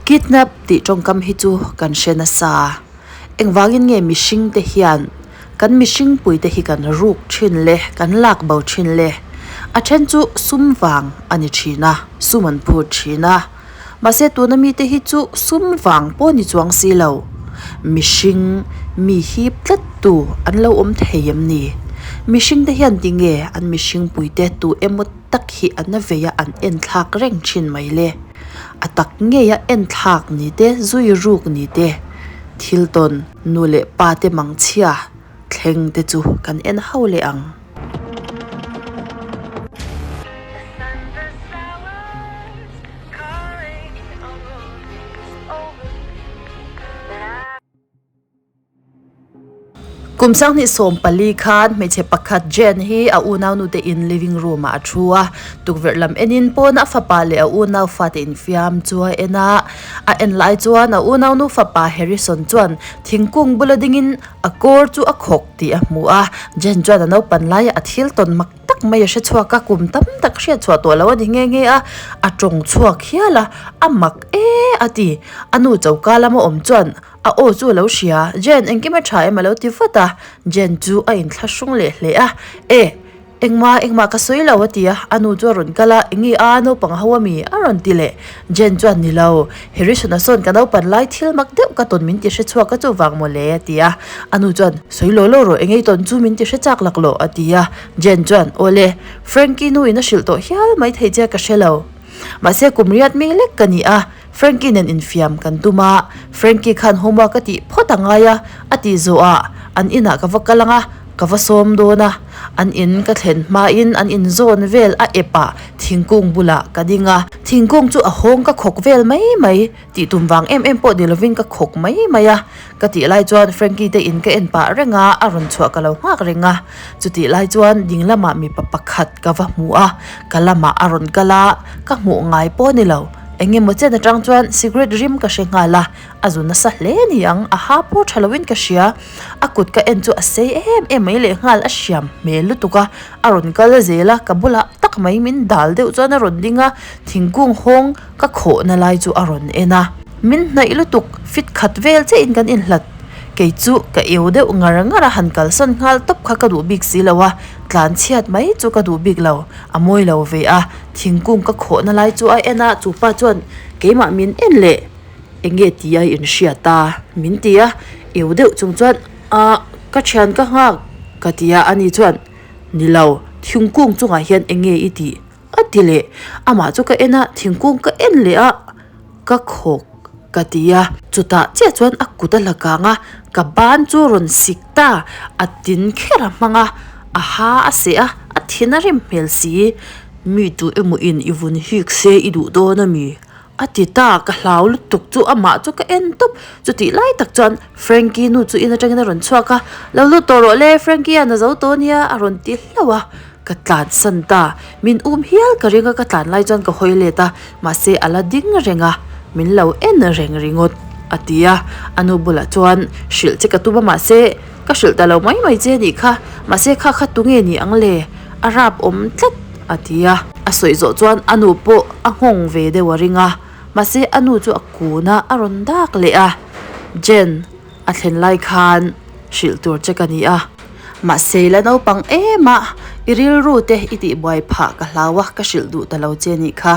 Kidnap tih tawngkam hi chu kan hre nasa. Engvangin nge mihringte hian kan mihringpuite hi kan ruk thin le, kan lak bo thin le? A then chu sum vang a ni thin a, sum an phut thin a. Mahse tuna mite hi chu sum vang pawh ni chuang si lo. Mihring mi hip tlat tu an lo awm thei em ni? Mihringte hian tinge an mihringpuite tu emaw tak hi an vei a an en thlak reng thin mai le? A tak ngei a en thlak ni te, zui ruk ni te, thil tawn nu leh pa te mangchhia thleng te chu kan en ho leh ang. Kum 2014 khan hmeichhe pakhat Jane hi a unaunu te in living room ah a thu a, tukverh lam enin pawn a fapa leh a unau fate infiam chu a en a, a en lai chuan a unaunu fapa Harrison chuan thingkung bula dingin a kawr chu a khawk tih a hmu a, Jane chuan a naupan laia a thil tawn mak tak mai a hre chhuak a, kum tam tak hriat chhuah tawh lo a ni nghe nghe a, a tawng chhuak hial a, a mak e a ti, a nu choka lama awm chuan A aw chu a lo hria, Jen, engkim a tha em a lo ti vat a, Jen chu a inthlahrung leh hle a, E, engmah, engmah ka sawi lo a ti a, a nu chu a rawn kal a, Enge a, naupang ho a mi? a rawn ti leh. Jen chuan, Ni lo, Harrison-a sawn ka naupan lai thil mak deuh ka tawn min ti hre chhuak a chuvang maw le a ti a, a nu chuan, Sawi law law rawh, engei tawn chu min ti hre chak lak lawh a ti a, Jen chuan, Aw le, Frankie nu in a hrilh tawh hial mai thei che a ka hre lo. Mahse kum riat mi lek ka ni a, Frankie nen infiam kan tum a, Frankie khan homework a tih phawt a ngai a, a tih zawhah an inah ka va kal ang a, ka va sawm dawn a, an in ka thlen hmain an in zawn vel a epah thingkung bulah ka ding a, thingkung chu a hawng ka khawk vel mai mai tih tum vang em em pawh ni lovin ka khawk mai mai a, ka tih lai chuan Frankie te in ka en pah reng a, a rawn chhuah ka lo nghak reng a, chutih lai chuan ding lamah mipa pakhat ka va hmu a, ka lamah a rawn kal a, ka hmuh ngai pawh ni lo. Eng emaw chen atang chuan cigarette rim ka hre nghal a, a zu nasa hle ni ang, a ha pawh tha loin ka hria. A kut ka en chu a sei em em mai lehnghal, a hriam hmel lutuk a, a rawn kal zel a, ka bulah tak mai min dal deuh chuan a rawn ding a, thingkung hawng ka khawhna lai chu a rawn en a. Min hnaih lutuk, fit khat vel chiahin kan inhlat. Kei chu ka eu deuh ngar ngar a, han kalsan nghal tawp kha ka duh bik si lo a, tlan chhiat mai chu ka duh bik lo, a mawi lo ve a. Thingkung ka khawhna lai chu a en a, chu pa chuan keimah min en leh eng nge tih a inhriat a min ti a, eu deuh chung chuan ah ka thian ka nghak ka ti a, ani chuan ni lo thingkung chungah hian eng nge i tih a ti leh, amah chu ka en a thingkung ka en leh a ka khawk ka ti a, chutah chiah chuan a kut a la kang a, ka ban chu rawn sik ta, a tin kher a hmang a, a ha a seh a, a thin a rem hmel si, mi tu emaw in i vun hik se i duh dawn a mi? a ti ta, ka hlau lutuk chu amah chu ka en tawp, chutih lai tak chuan Frankie nu chu in atangin a rawn chhuak a, lo lut tawh rawh le Frankie a na zo tawh nia a rawn ti hlauh a. Ka tlan san ta, min um hial ka ring a ka tlan lai chuan ka hawi let a, mahse a la ding reng a, min lo en reng ringawt a ti a, a nu bulah chuan hrilh che ka tum a mahse ka hrilh ta lo mai mai che nih kha, mahse kha kha tunge ni ang le, a rap awm tlat a ti a, a sawi zawh chuan a nu pawh a nghawng ve deuh a ring a, mahse a nu chu a kun a, a rawn dak leh a, Jen a thlen lai khan hrilh tur che ka ni a. Mahse la naupang em a, i rilru te i tihbuai phah ka hlau a, ka hrilh duh ta lo che nih kha.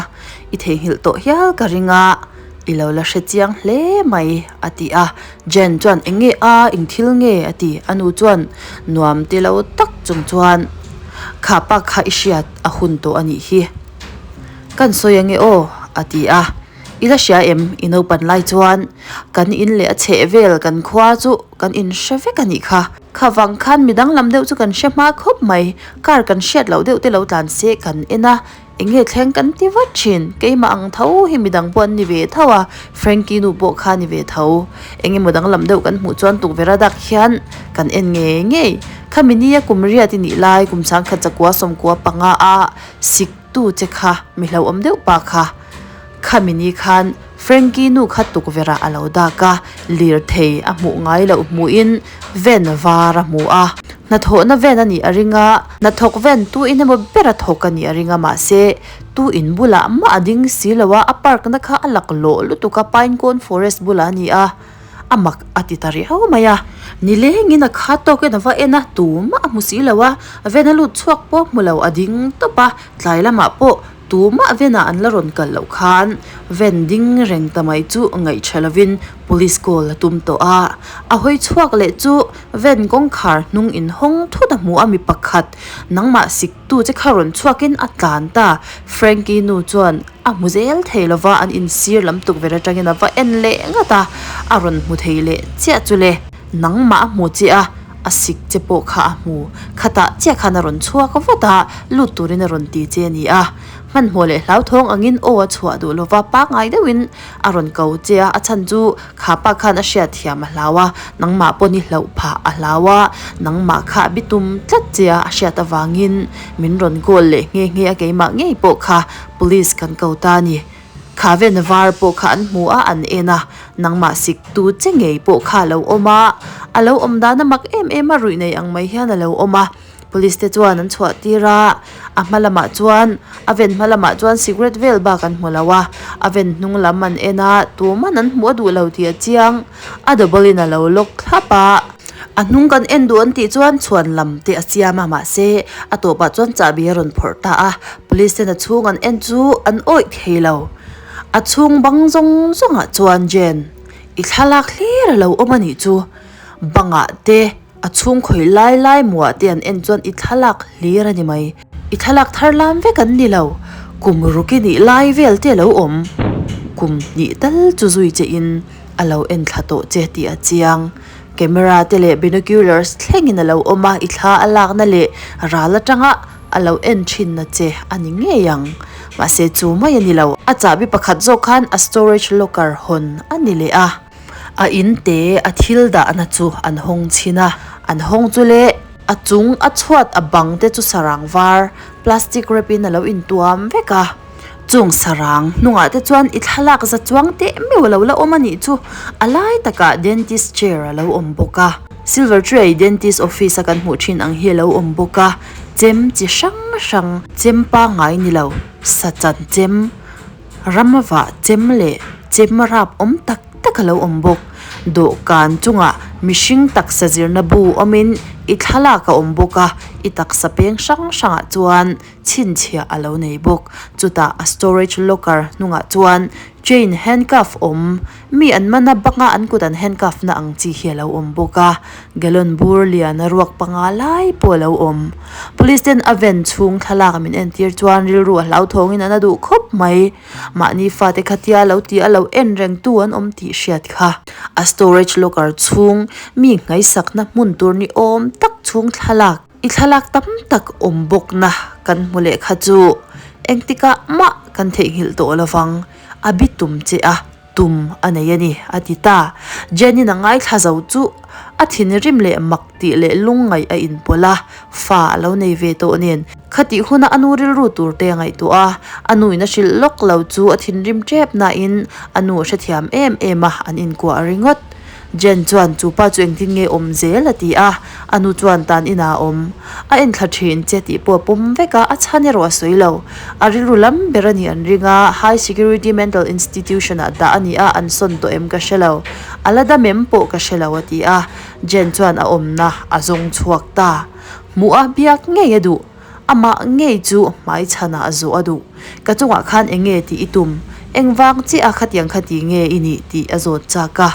I theihnghilh tawh hial ka ring a, i lo la hre chiang hle mai a ti a. Jen chuan eng nge a, eng thil nge a ti. A nu chuan nuam ti lo tak chung chuan kha pa kha i hriat a hun tawh a nih hi. Kan sawi ange aw a ti a. I la hria em? I naupan lai chuan kan in leh a chheh vel kan khua chu kan in hre vek a nih kha. Kha vang khan mi danglam deuh chu kan hre hma khawp mai. Car kan hriat loh deuh te lo tlan se kan en a, eng nge thleng kan ti vat thin. Keimah ang tho hi mi dang pawh an ni ve tho a, Frankie nu pawh kha a ni ve tho. Eng emaw danglam deuh kan hmuh chuan tukverh a dak hian kan en ngei ngei. Khami nia kum riat i nih lai kum sangkhat zakua sawmkua panga a sik tu che kha mi hlauhawm deuh pa kha. Khami ni khan Frankie nu kha tukverh ah a lo dak a, lirthei a hmuh ngai loh hmuhin van var a hmu a. Hnathawhna ven a nih a ring a, hnathawk ven tu in emaw ber a thawk a nih a ring a mahse tu in bulah mah a ding si lo a, a park na kha a laklawh lutuk a Pinecone forest bulah a ni a, a mak a ti ta riau mai a. Nilengin a kha tawkin a va en a, tumah a hmu si lo a, ven a lut chhuak pawh hmu lo a ding tawp a, tlai lamah pawh Tumah venah an la rawn kal loh khan ven ding reng ta mai chu ngaihṭha lovin police call a tum tawh a. A hawi chhuak leh chu ven kawngkhar hnung inhawng thut a hmu a mi pakhat nangmah siktu che kha rawn chhuakin a tlan ta. Frankie nu chuan a hmu zel thei lova an insir lam tukverh atangin a va en leh ngat a, a rawn hmu thei leh chiah chu le. Nangmah a hmu che a, a sik che pawh kha a hmu. Khatah chiah khan a rawn chhuak vat a, lut turin a rawn ti che a ni a. Hmanhmawh leh hlauthawng angin aw a chhuah duh lova pangngai deuhin a rawn ko che a, a chhan chu kha pa khan a hriat thiam a hlau a, nangmah pawn i hlauh phah a hlau a, nangmah kha a bitum tlat che a, a hriat avangin min rawn call leh nghe nghe a keimah ngei pawh kha police kan ko ta a ni. Kha ven var pawh kha an hmu a, an en a, nangmah sik tu che ngei pawh kha a lo awm a, a lo awm dan a mak em em a, ruih nei ang mai hian a lo awm a, police te chuan an chhuah tir a, a hma lamah chuan a ven hma lamah chuan cigarette vel bak an hmu lo a, a ven hnung lam an en a, tuman an hmuh a duh lo tih a chiang, a double in a lo lock thlap a. A hnung kan en duh an tih chuan chhuan lam te a siam a, mahse a tawpah chuan chahbi a rawn phawrh ta a, police ten a chhung an en chu an awih thei lo. A chhung bang zawng zawngah chuan Jane i thlalak hlir a lo awm a nih chu, bangah te a chhung khawi lai lai muah te an en chuan i thlalak hlir a ni mai. I thlalak thar lam vek an ni lo, kum ruk i nih lai vel te a lo awm, kum hnih tal chu zui che in a lo en thla tawh che tih a chiang. Camera te leh binoculars thlengin a lo awm a, i thla a lakna leh ral atanga a lo en thinna che a ni ngei ang. Mahse chu mai a ni lo, a chahbi pakhat zawk khan a storage locker hawn a ni leh a. A in te a thil dahna chu an hawng chhin a, an hawng chu leh a chung a chhuat a bang te chu sarang var plastic wrap in a lo intuam vek a. Chung sarang hnungah te chuan i thlalak za chuang teh meuh a lo la awm a nih chu a lai takah dentist chair a lo awm bawk a. Silver tray dentist office a kan hmuh thin ang hi a lo awm bawk a, chem chi hrang hrang chem pangngai ni lo sachan chem Rama vah chem leh chem rap awm tak tak a lo awm bawk. Dawhkan chungah mihring taksa zirna bu awmin i thlalak a awm bawk a, i taksa peng hrang hrangah chuan chhinchhiah a lo nei bawk. Chutah a storage locker hnungah chuan chain handcuff awm, mi an man a banga an kut an handcuff na ang chi hi a lo awm bawk a, gallon bur lian a ruak panga lai pawh a lo awm. Police ten a ven chhung thlalak min entir chuan rilru a hlauthawngin an a duh khawp mai. Mahni fate khatia lo tih a lo en reng tu an awm tih hriat kha. A storage locker chhung mi nghaisakna hmun tur ni awm tak chhung thlalak i thlalak tam tak awm bawkna kan hmu leh kha chu engtikah mah kan theihnghilh tawh lovang a bitum che a. Tum a nei a ni, a ti ta. Jenny-in a ngaithla zo chu a thinrim leh mak tih leh lungngaih a inpawlh a, fa a lo nei ve tawh nen. Khatih huna a nu rilru tur te a ngaihtuah a, a nuin a hrilh lawk lo chu a thinrim tep nain a nu a hrethiam em em a, an inkuah ringawt. Jen chuan chu pa chu engtin nge awm zel a ti a, a nu chuan tan inah a awm. A enthla thin che tih pawh a pawm vek a, a chhan erawh a sawi lo. A rilru lam ber a nih an ring a, High Security Mental Institution ah dah a ni a, an sawn tawh em ka hre lo. A la dam em pawh ka hre lo a ti a, Jen chuan a awmna a zawng chhuak ta. Hmuh a biak ngei a duh. Amah ngei chu hmaichhanah a zawh a duh. Ka chungah khan eng nge tih i tum? Engvang chiah a khatiang kha ti nge i nih tih a zawt chak a.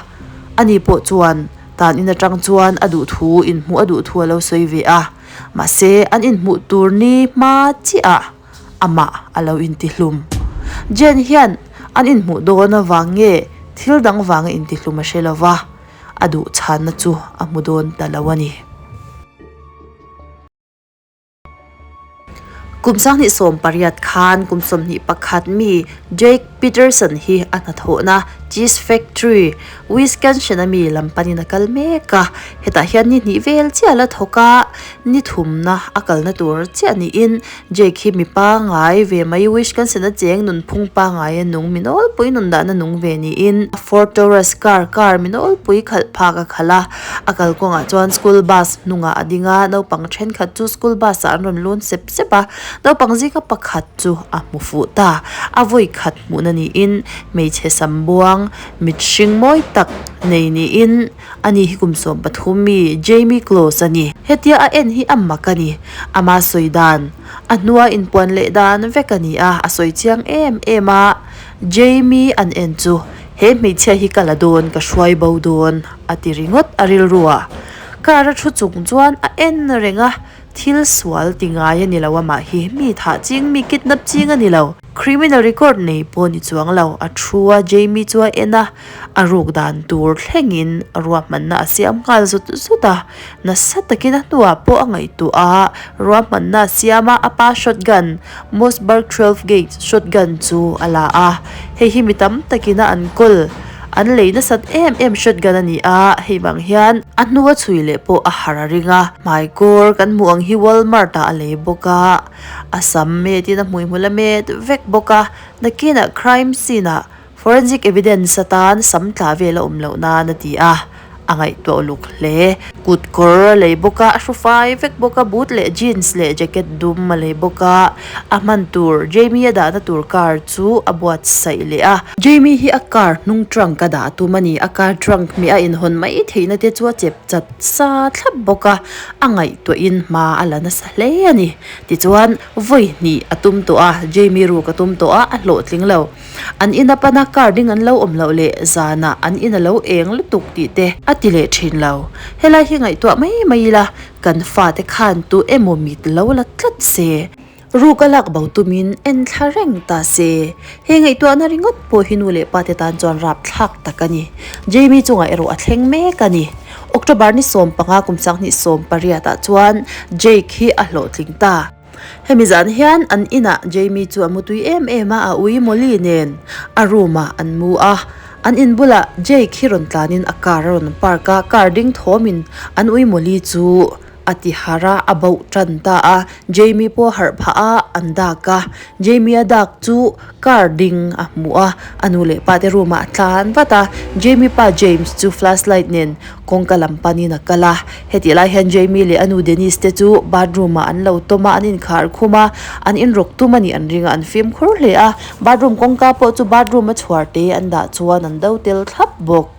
Ani pawh chuan tan in atang chuan a duh thu inhmuh a duh thu a lo sawi ve a. Mahse an inhmuh tur ni hma chiah amah a lo intihlum. Jane hian an inhmuh dawn avang nge thil dang vanga intihlum a hre lova, a duh chhanna chu a hmu dawn ta lo a ni. Kum 28 khan kum 21 mi Jake. Peterson hi a hnathawhna Cheese Factory, Wisconsin-a mi lam panin a kal mek a. Hetah hian ni hnih vel chiah la thawk a, ni thumna a kalna tur chiah niin Jake hi mi pangngai ve mai Wisconsin-a cheng nunphung pangngai a nung mi nawlpui nun dahna nung ve niin Ford Taurus car car mi nawlpui khalh phak a khalh a. A kalkawngah chuan school bus hnungah a ding a, naupang thenkhat chu school bus ah an rawn lun sep sep a, naupang zinga pakhat chu a hmu fuh ta. A vawi khat hmuhna niin hmeichhe sam buang mit hring mawi tak nei niin ani hi kum 13 mi Jamie Close a ni. Hetia a en hi a mak a ni. Ama sawi dan, a hnua inpuan leh dan vek a ni a, a sawi chiang em em a. Jamie an en chu he hmeichhia hi ka la dawn, ka hruai bo dawn a ti ringawt a rilru a. Car a thu chung chuan a en reng a, thil sual ti ngai a ni lo amah hi, mi thah ching, mi kidnap ching a ni lo. Criminal record nei pawh ni chuang lo, a thu a, Jamie chu a en a, a ruk dan tur thlengin ruahmanna a siam nghal zut zut a, nasa takin a hnuah pawh a ngaihtuah a, ruahmanna a siam a, a pa shotgun, Mossberg 12 gauge shotgun chu a la a, hei hi mi tam takin a an kawl, an lei nasat em em shotgun a ni a, hei vang hian a hnua chhui leh pawh a har a ring a, hmaikawr kan hmuh ang hi Walmart ah a lei bawk a. A sam metin a hmuihmul a met vek bawk a, nakinah crime scene ah forensic evidence atan sam tla vel a awm loh nan a ti a, a ngaihtuah uluk hle. Kut kawr a lei bawk a, a hru fai vek bawk a, boot leh jeans leh jacket dum a lei bawk a, a hman tur Jamie a dahna tur car chu a buatsaih leh a. Jamie hi a car hnung trunk a dah tum a ni, a car trunk hmeh a inhawn mai theihna te chu a chep chat sa thlap bawk a, a ngaihtuahin hma a la nasa hle a ni. Tichuan, vawi hnih a tum tawh a, Jamie ruk a tum tawh a, a hlawhtling lo. An ina pana car ding an lo awm loh leh zanah an in a lo eng lutuk tih te a ti leh thin lo. Helai hi ngaihtuah mai mai ila, kan fate khan tu emaw mit lo la tlat se. Ruk a lak bo tumin en thla reng ta se. He ngaihtuahna ringawt pawh hi nu leh pa te tan chuan rapthlak tak a ni. Jamie chungah erawh a thleng mek a ni. October ni 15 kum 2018 ah chuan Jake hi a hlawhtling ta. Hemi zan hian an inah Jamie chu a mutui em em a, a ui Molly nen a room ah an mu a. An in bulah Jake hi rawn tlanin a car a rawn park a, car ding thawmin an ui Molly chu A ti harh a, a bauh tan ta a. Jamie pawh a harh phah a, an dak a. Jamie a dak chu car ding a hmu a, a nu leh pa te room ah a tlan vat a. Jamie pa James chu flashlight nen kawngka lam panin a kal a. Hetih lai hian Jamie leh a nu Denise te chu bathroom ah an lo tawm a, an inkhar khum a, an inrawk tum a nih an ring a, an fimkhur hle a. Bathroom kawngka pawh chu bathroom a chhuar te an dah chuan an do tel thlap bawk.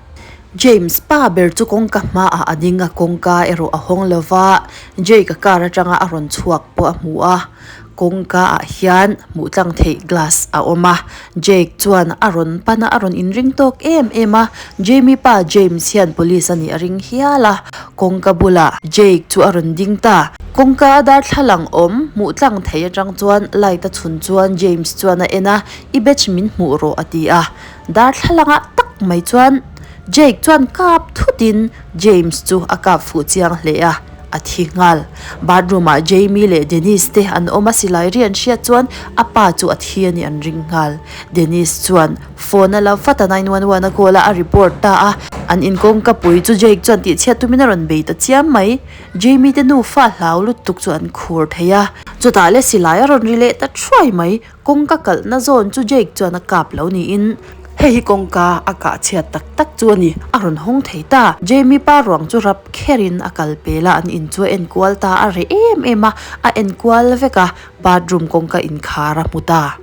James pa ber chu kawngka hmaah a ding a, kawngka erawh a hawng lo va, Jake a car atanga a rawn chhuak pawh a hmu a, kawngka ah hian hmuh tlang theih glass a awm a, Jake chuan a rawn pan a, a rawn inring tawk em em a, Jamie pa James hian police a nih a ring hial a, kawngka bulah Jake chu a rawn ding ta. Kawngka a darthlalang awm hmuh tlang theih atang chuan light a chhun chuan James chuan a en a, I batch min hmuh rawh a ti a. Darthlalangah tak mai chuan Jake chuan kap thutin James chu a kap fuh chiang hle a, a thi nghal. Bathroom ah Jamie leh Denise te an awm a, silai ri an hriat chuan a pa chu a thi a nih an ring nghal. Denise chuan phone a la vat a, 911 a call a, a report ta a. An inkawngka pui chu Jake chuan tihchhiat tumin a rawn bei ta chiam mai. Jamie te nufa hlau lutuk chu an khur thei a. Chutah le silai a rawn ri leh ta thuai mai. Kawngka kalhna zawn chu Jake chuan a kap lo niin hei hi kawngka a kah chhiat tak tak chu a ni, a rawn hawng thei ta. Jamie pa ruang chu rap kherin a kal pel a, an in chu a enkual ta, a reh em em a, a enkual vek a, bathroom kawngka inkhar a hmu ta.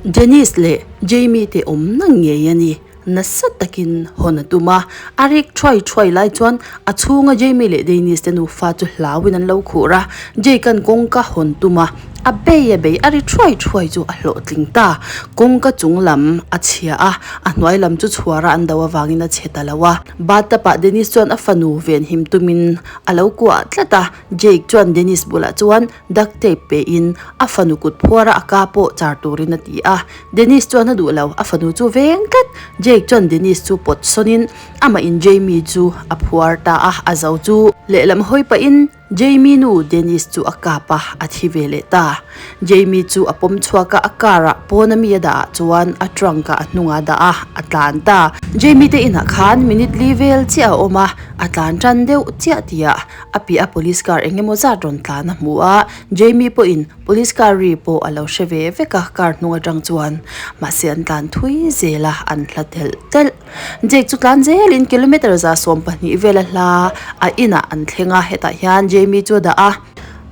Dennis leh Jamie te awmna ngei a ni. Nasa takin hawn a tum a, a rik thuai thuai lai chuan a chhunga Jamie leh Dennis te nufa chu hlauin an lo khur a, Jake-a'n kawngka hawn tum a, a bei a bei a ri thuai thuai chu a hlawhtling ta. Kawngka chung lam a chhia a, a hnuai lam chu chhuara an do avangin a chhe ta lo a. Bathtub-ah Dennis chuan a fanu venhim tumin a lo kuah tlat a, Jake chuan Dennis bulah chuan duct tape pein a fanu kut phuara a ka pawh char turin a ti a. Dennis chuan a duh lo, a fanu chu veng tlat. Jake chuan Dennis chu pawt sawnin amah in Jamie chu a phuar ta a, a zo chu lehlam hawi pahin Jamie nu Denise chu a kap a, a thi ve leh ta. Jamie chu a pawm chhuak a, a car ah pawn a mi a dah ah chuan a trunk ah a hnung ah a dah a, a tlan ta. Jamie te inah khan minute li vel chiah a awm a, a tlan tan deuh chiah tih ah a piah a police car eng emaw zat rawn tlan a hmu a, Jamie pawhin police car ri pawh a lo hre ve vek a car hnung atang chuan mahse an tlan thui zel a, an hla telh telh. Jake chu tlan zelin kilometre 12 vel a hla a inah an thleng a, hetah hian Jamie chu a dah a,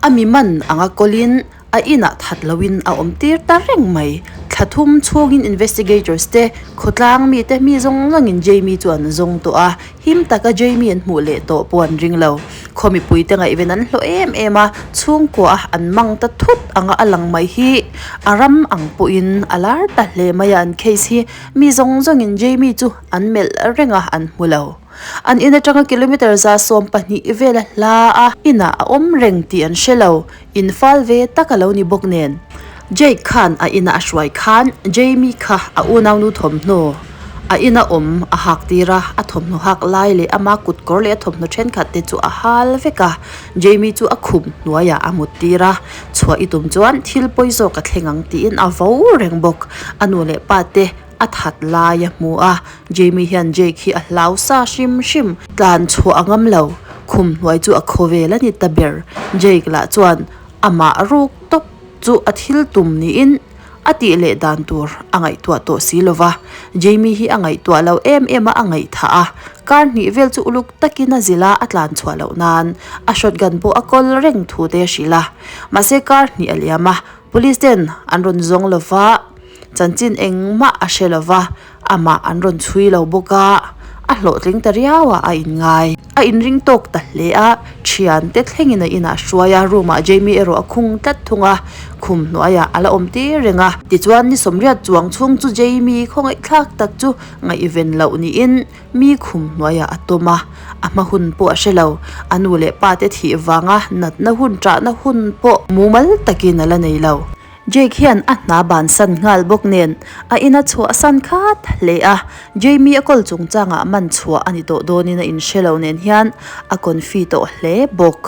a mi man anga kawlin a inah that loin a awm tir ta reng mai. Thla thum chhungin investigators te, khawtlang mite mi zawng zawngin Jamie chu an zawng tawh a, him taka Jamie an hmuh leh tawh pawh an ring lo. Khaw mipuite ngaihven an hlawh em em a, chhungkua a an mang ta thut anga a lang mai hi a ram ang pawhin a lar ta hle mai a, an case hi Mi zawng zawngin Jamie chu an melh reng a, an hmu lo. An in atanga kilometre 12 vel a hla a, inah a awm reng tih an hre lo. In fal ve tak a lo ni bawk nen. Jake khan a ina a hruai khan Jamie kha a unaunu thawmhnaw a ina awm a hak tir a, a thawmhnaw hak lai leh ama kutkawr leh a thawmhnaw thenkhat te chu a hal vek a. Jamie chu a khum hnuaiah a mut tir a, chhuah i tum chuan thil pawi zawk a thleng ang tiin a vo reng bawk. A nu leh pa te a that lai a hmu a, Jamie hian Jake hi a hlau sa hrim hrim. Tlan chhuah a ngam lo, khum hnuai chu a khaw vel a ni ta ber. Jake lah chuan amah ruk tawp chu a thil tum niin a tih leh dan tur a ngaihtuah tawh si lo va, Jamie hi a ngaihtuah lo em em a, a ngaihthah a, kar hnih vel chu uluk takin a zilh a, a tlan chhuah loh nan a shotgun pawh a kawl reng thu te a hrilh a, mahse kar hnih a liam a, police ten an rawn zawng lo va, chanchin engmah a hre lo va. Amah an rawn chhui lo bawk a, a hlawhtling ta riau a, a inngai. A inring tawk ta hle a, thiante thlengin a inah hruai a, room ah Jamie erawh a khung tlat thung a, khum hnuaiah a la awm tir reng a. Tichuan ni sawmriat chuang chhung chu Jamie khawngaihthlak tak chu ngaihven loh niin mi khum hnuaiah a tawm a, a hma hun pawh a hre lo. A nu leh pa te thih vanga natna hun ṭahna hun pawh mumal takin a la nei lo. Jake hian a hna bansan nghal bawk nen a ina chhuahsan khat hle a, Jamie a kawl chungchangah man chhuah a ni tawh dawnin a inhre lo nen hian a confi tawh hle bawk.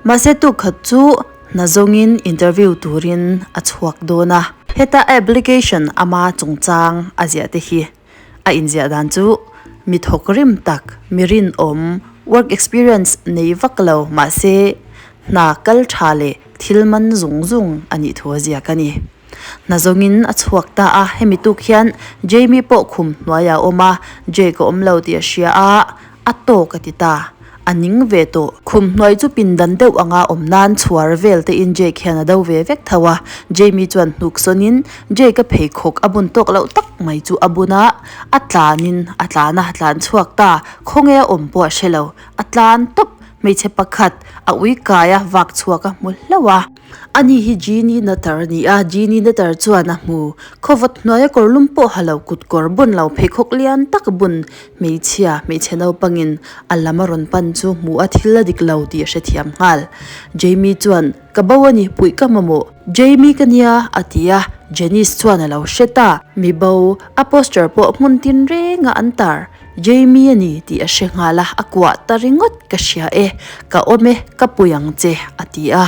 Mahse tukkhat chu hna zawngin interview turin a chhuak dawn a. Heta a application ama chungchang a ziah te hi a inziah dan chu mi thawk rim tak, mi rinawm, work experience nei vak lo mahse hna kal tha leh Thil man zung zung a nih thu a ziak a ni. Hna zawngin a chhuak ta a, hemi tuk hian Jamie pawh khum hnuaiah a awm a, Jake a awm lo tih a hria a, a tawk a ti ta. A ning ve tawh. Khum hnuai chu pindan deuh anga awm nan chhuar vel te in Jake hian a do ve vek tho a, Jamie chuan hnuk sawn in Jake a pheikhawk a bun tawk loh tak mai chu a bun a, a tlan in a tlan a, a tlan chhuak ta, khawnge a awm pawh a hre lo, a tlan tawp. Hmeichhe pakhat a ui kai a vak chhuak a hmu hlauh a. Ani hi Jeannie Nutter a ni a, Jeannie Nutter chuan a hmu. Khawvawt hnuaia kawr lum pawh ha lo kut kawr bun lo pheikhawk lian tak bun hmeichhia hmeichhe naupangin a lam a rawn pan chu hmu a thil a dik lo tih a hrethiam nghal. Jamie chuan, Ka bo a ni, puih ka mamawh. Jamie ka nia, a ti a, Janice chuan a lo hre ta. Mi bo, a poster pawh hmun tinrenga an tar. Jamie a ni tih a hre nghal a, a kuah ta ringawt ka hria e, ka awm e, ka pui ang che a ti a.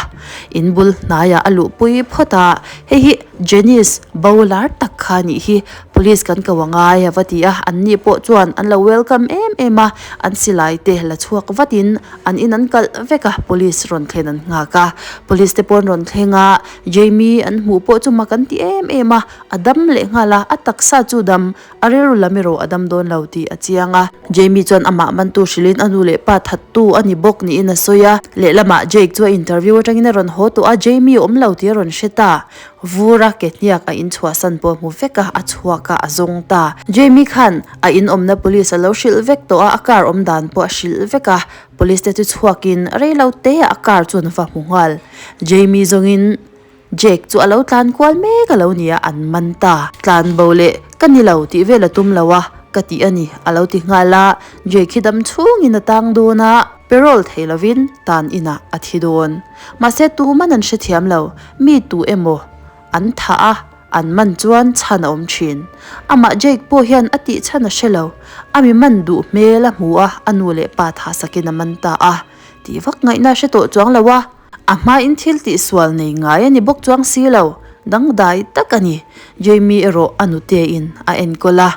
In bul hnaiah a luhpui phawt a, hei hi Janice bo lar tak kha a nih hi, police kan ko angai a va ti a, an ni pawh chuan an lo welcome em em a, an silai te la chhuak vatin an in an kalh vek a, police rawn thlen an nghak a, police te pawh an rawn thleng a, Jamie an hmuh pawh chu mak an ti em em a, a dam leh nghal a, a taksa chu dam A rilru lam erawh a dam dawn lo tih a chiang a. Jamie chuan amah mantu hrilhin a nu leh pa thattu a ni bawk niin a sawi a. Lehlamah Jake chu a interview atangin a rawn haw tawh a, Jamie awm lo tih a rawn hre ta. Vur a ke hniak a inchhuahsan pawh a hmu vek a, a chhuak a, a zawng ta. Jamie khan a inawmna police a lo hrilh vek tawh a, a car awm dan pawh a hrilh vek a. Police te chu chhuakin rei lo te ah a car chu an va hmu nghal. Jamie zawngin. Jake chu a lo tlan kual mek a lo ni a, an man ta. Tlan bo leh ka ni lo tih vel a tum lo a, ka tih a ni a lo ti nghal a. Jake hi dam chhungin a tang dawn a, parole thei lovin tan inah a thi dawn. Mahse tuman an hrethiam lo, mi tu emaw an thah a, an man chuan chhan a awm thin. Amah Jake pawh hian a tih chhan a hre lo, a mi man duh hmel a hmu a, a nu leh pa thah sakin a man ta a. Tih vak ngaihna a hre tawh chuang lo a, a hmain thil tihsual nei ngai a ni bawk chuang si lo, dangdai tak a ni. Jamie erawh a nutein a enkawl a.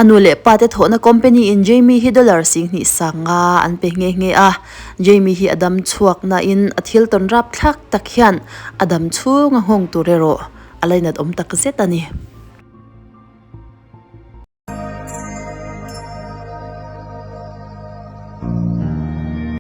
A nu leh pa te thawhna company in Jamie hi dollar 20 sanga an pe nghe nghe a. Jamie hi a dam chhuak nain a thil tawn rapthlak tak hian a dam chhung a nghawng tur erawh a lainat awm tak zet a ni.